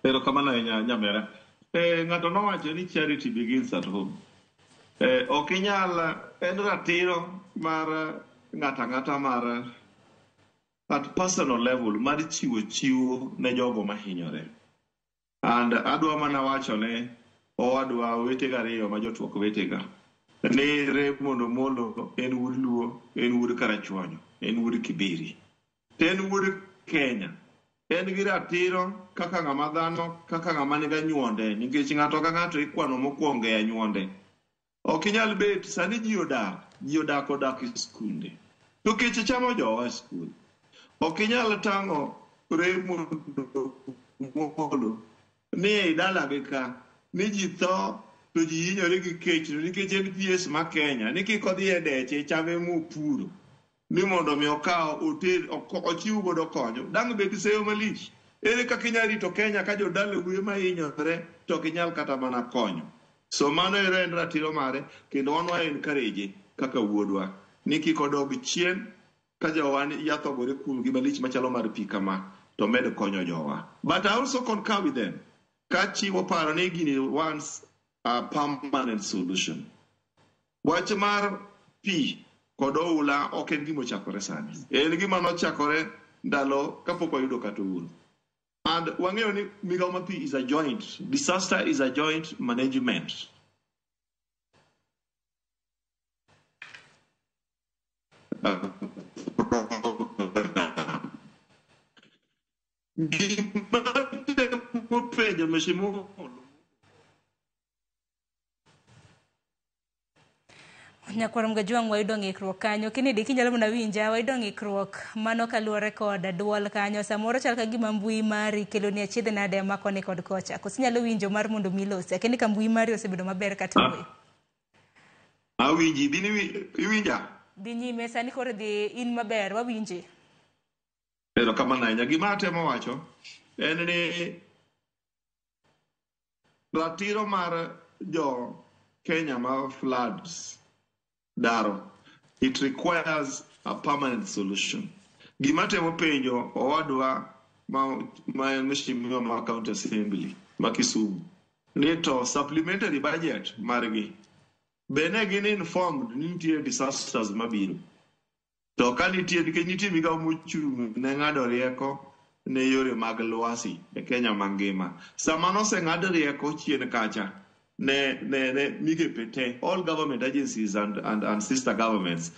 Erokamano ahinya nyamera. Ng'ato nowacho ni charity begins at home. Ok inyal, en ratiro mar ng'ato ang'ata mar at personal level mar chiwo chiwo ne jogo mahinyore. And adwa mana wacho ne owadwa wetega ariyo ma jotwak wetega ni Raymond Omolo en wuod Luo, en wuod Karachuonyo, en wuod Kibiri, to en wuod Kenya. En gi ratiro kaka ng'ama dhano, kaka ng'ama nigi anyuonde, nikech ng'ato ka ng'ato ikwano mokwongo e anyuonde. Ok inyal bet, sani ji odak, ji odak odak e skunde. To kech chamo jowa e skul. Ok inyal tang'o Raymond Omolo ni ei dalagi ka, ni ji tho to ji hinyore gi kech nikech en PS ma Kenya, ni kik odhi e deche chame mopuro. Ni mondo mi okaw oter ochiw godo konyo. Dang' bed seyo malich. Ere kaka inyalo rito Kenya ka jodalau ema hinyore to ok inyal kata mana konyo. So mano ero en ratiro mare kendo wan wa encourage kaka wuodwa ni kik odog chien ka jowa yath ogore kuomgi malich machalo mar pi kama to med konyo jowa. But I also concur with them. Ka chiwo paro ni gini wants a permanent solution. Wach mar pi kod oula ok en gima ochakore sani. En gima nochakore ndalo kapok wayudo kata uhuru. And wang'eyo ni migawo mar pi is a joint, disaster is a joint management. Gima temo penjo Mheshimiwa Nyakwar Mgajwang' wayudo ng'ikruok kanyo. Kennedy kinyalo mana winja, wayudo ng'ikruok mano kaluwore kod duol kanyo. Samoro chal ka gima mbui mari keloni achiedh nade ma koni kod kocha. Koso inyalo winjo mar mondo mi ilosi. Akia ni ka mbui mari osebedo maber kata wuoyo. Awinji, bin iwinja? Dhi nyime, sani koro dhi in maber, wawinji. Erokamano ahinya. Gima atemo wacho en ni ratiro mar jo Kenya ma floods daro, it requires a permanent solution. Gima temo penjo owadwa ma en mheshimiwa ma County Assembly ma Kisumu ni to supplementary budget margi be ne gin informed ni nitie disasters mabiro. To ka nitie, nikech nitie migawo mochung' ne ng'ado rieko ne yore mag lwasi e Kenya mangima. Sama noseng'ad rieko chien kacha ne migepe te, all government agencies and sister governments,